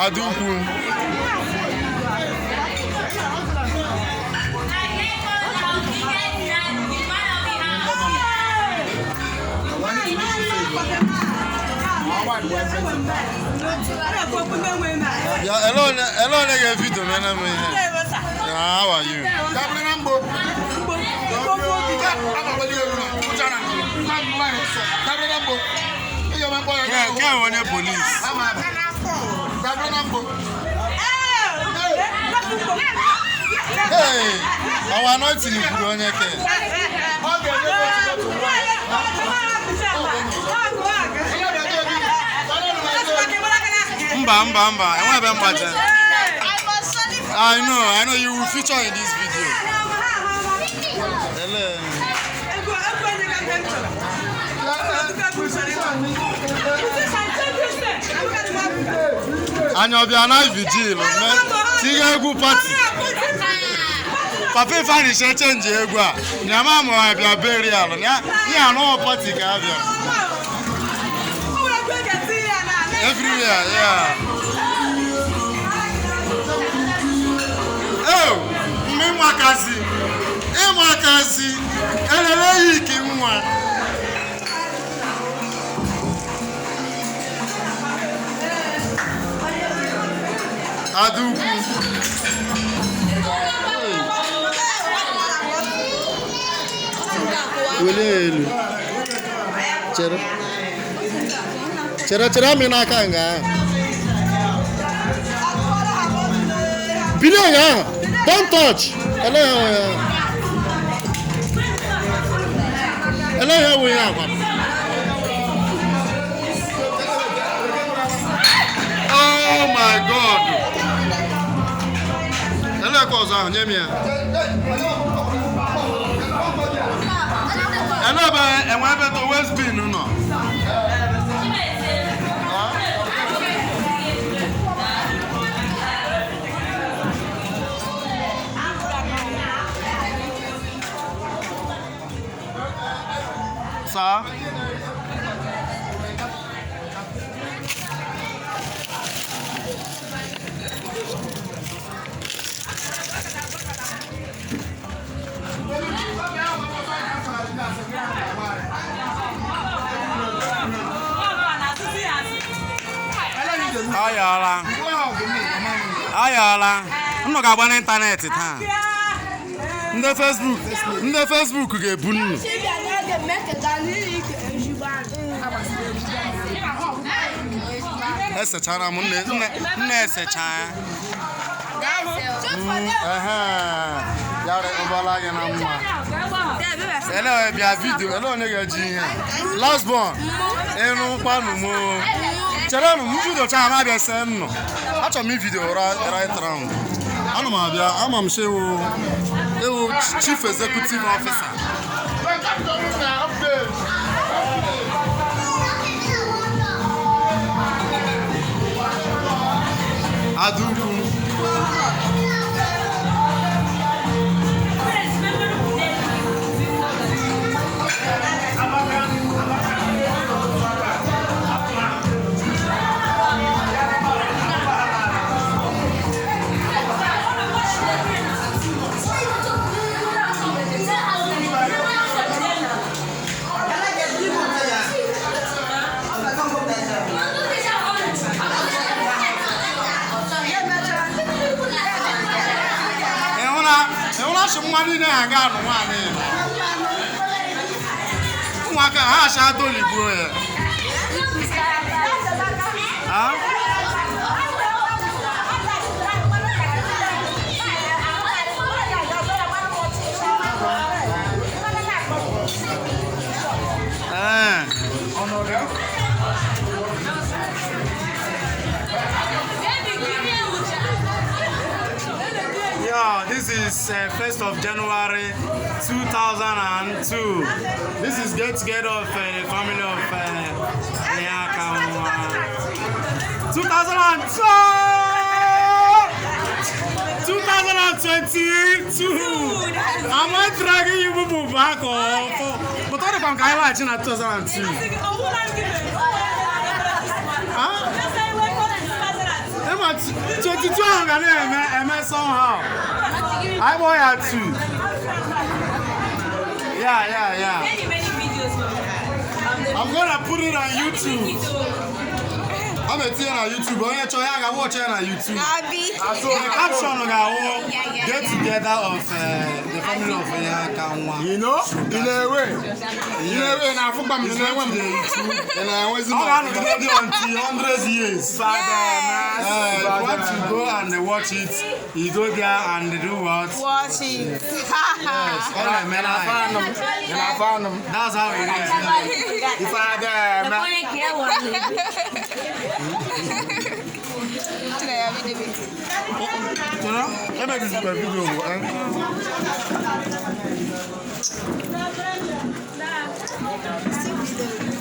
Adaukwu. Bịa, ele onye ga-evidio mene m ihe? Yeah, how are you? Ke onye police? Hey, our anointing kwuru onye ke. Mba, mba, mba, enwe ebe mgbaje. I know you will feature in this video. Ele. Anya ọbịa na vigil, tinye egwu party. Papa Ifeanyi ṣe change egwu a. Nyama mụ abịa burial, ya ihe anọ party ka abịa. Everywhere, yeah. Oh, ịmakasị, ịmakasị, elele yi ki nwa. Adaukwu. Welie elu. Chere. Chere chere amị n'aka nga ahụ. Bilie nga ahụ. Don't touch. Ele ya nwe ya. Ele ya nwe ya agwa. Oh my God. Ele ka ọzọ ahụ nye m ya. Ele ebe enwe ebe to waste bin nọ. Sir? Ayọ̀la. Ayọ̀la. Nnụ ga-agba n'ịntanetị taa. Ndị Facebook ga-ebu nnu. Esechara m nne nne nne esecha ya. Ehe. Ya rịkọbala gị na mma. Ele onye bịa video, ele onye ga-eji ihe. Last born, ịnụ kwanụ m o. Chere nụ, m video cha ma abịa see nnụ. Achọrọ m ivideo right round. Ana m abịa, ama m sị ewu chief executive officer. Adaukwu. Ịhụna sị nwa niile ha ga-anụ nwaanyị. Ụmụaka ha acha toligbuo ya. Ha? Ee. Yeah, this is 1st of January 2002. This is get together of the family of Nyaka. 2002! 2022! Am I dragging you people back or? But all the bank I like in 2002. Huh? Emma ga na-eme eme somehow. Anyị kpọọ ya two. Yeah. Many, many videos from I'm gonna put it on YouTube. A na-etinye na YouTube. Onye chọọ ya ga-watch ya na YouTube. Abi. So the caption ga-awụ get together of the family of Onyeakanwa. You know, in a way, in a way, na afụkpa m na-enwe m. Ị na-enwezi m Ọ ga-anọgide dị until 100 years. If you want to go and watch it, you go there and do what? Watch it. Yes, ọ na-eme live. Ị na-afụ anụ m. That's how it is. Ife ada eme. Chinenye, video. Chere, emebizikwa vidio bụ, eh? Still video.